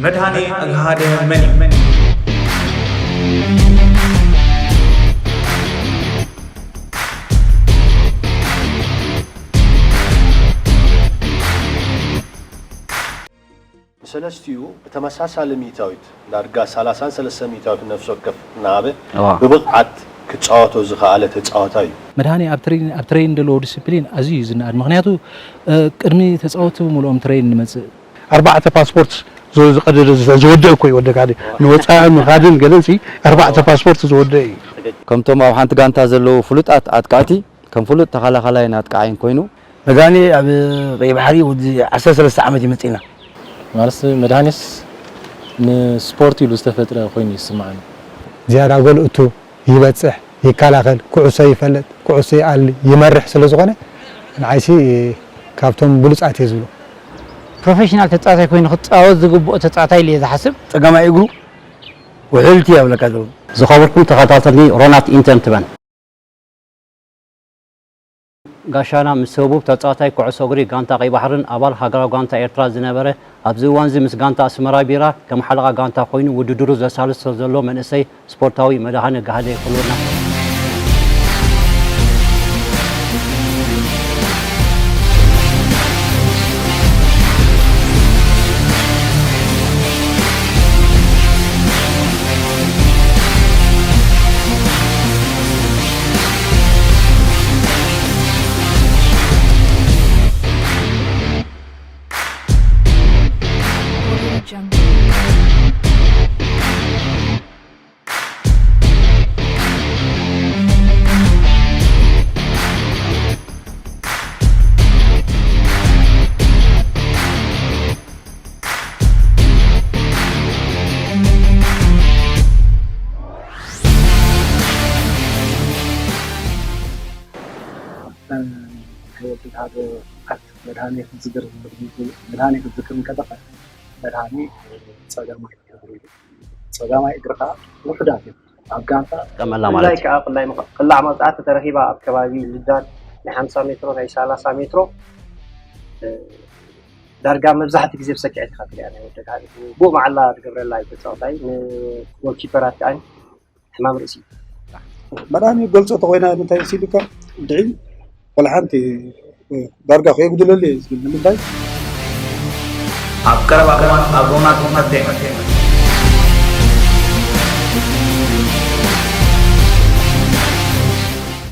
መድሃኔ ኣግሃደ መን እዩ? ንሰለስቲኡ ብተመሳሳሊ ሚእታዊት ዳርጋ ሰላሳን ሰለስተ ሚእታዊት ነፍሲ ወከፍ እናሃበ እዋ። ብብቕዓት ክጻወቶ ዝኸኣለ ተጻዋታይ እዩ። መድሃኔ ኣብ ትሬን ኣብ ትሬን ዘለዎ ዲስፕሊን ኣዝዩ እዩ ዝነኣድ። ምኽንያቱ እ፣ ቅድሚ ተጻወትቲ ብምልኦም ትሬን ንመጽእ። ኣርባዕተ ፓስፖርት ዝ- ዝቐደደ ዝ- ዝወደአ እኮ እዩ ወደካ ደ ንወፃኢ ምኻድን ገለንሲ ኣርባዕተ ፓስፖርት ዝወደአ እዩ። ከምቶም ኣብ ሓንቲ ጋንታ ዘለዉ ፍሉጣት ኣጥቃዕቲ ከም ፍሉጥ ተኸላኸላይን ኣጥቃዓይን ኮይኑ መድሃኔ ኣብ ቀይ ባሕሪ ወዲ ዓሰርተ ሰለስተ ዓመት ይመፅእና። ማለት መድሃኔስ ንስፖርት ኢሉ ዝተፈጥረ ኮይኑ ይስማዓኒ። ዝያዳ ጎል እቱ ይበፅሕ፣ ይከላኸል፣ ኩዕሶ ይፈልጥ፣ ኩዕሶ ይኣሊ፣ ይመርሕ ስለ ዝኾነ ንዓይሲ ካብቶም ብሉፃት እየ ዝብሎ። ፕሮፌሽናል ተፃዋታይ ኮይኑ ክፃወት ዝግብኦ ተፃዋታይ ኢለ እየ ዝሓስብ። ፀጋማይ እግሩ ውሕልቲ እያ ብለካ ዘለኹ። ዝኸበርኩም ተኸታተልቲ ሮናት ኢንተርትመንት። ጋሻና ምስ ህቡብ ተፃዋታይ ኩዕሶ እግሪ ጋንታ ቀይ ባሕርን ኣባል ሃገራዊ ጋንታ ኤርትራ ዝነበረ ኣብዚ እዋንዚ ምስ ጋንታ ኣስመራ ቢራ ከም ሓለቓ ጋንታ ኮይኑ ውድድሩ ዘሳልሶ ዘሎ መንእሰይ ስፖርታዊ መድሃኔ ገሃደ የቕርበልና። መድሃኔ ክትዝክር መድሃኔ ክትዝክር እንከለኻ መድሃኔ ፀገማት ፀጋማይ እግርኻ ውሑዳት እዮም። ኣብ ጋንታ ቀመላ ማለት ብፍላይ እዩ። ከዓ ቅላይ ምቕ- ቅላዕ መውፅዓ ተተረኺባ ኣብ ከባቢ ልዳት ናይ ሓምሳ ሜትሮ ናይ ሰላሳ ሜትሮ እ፣ ዳርጋ መብዛሕቲ ግዜ ብሰኪዐት ኢኻ ትሪኣ ናይ ወደካ ብኡ መዓላ ትገብረላ ኣይተፃወታይ ንጎልኪፐራት ከዓ ሕማም ርእሲ እዩ። መድሃኔ ገልፆ ተኮይና እንታይ ሲሉካ ድዒ ወላ ሓንቲ እ፣ ዳርጋ ከየጉድለሉ እየ ዝብል ንምንታይ ኣብ ቀረባ እዋን ኣብ ሮናት ኢንተርቴይንመንት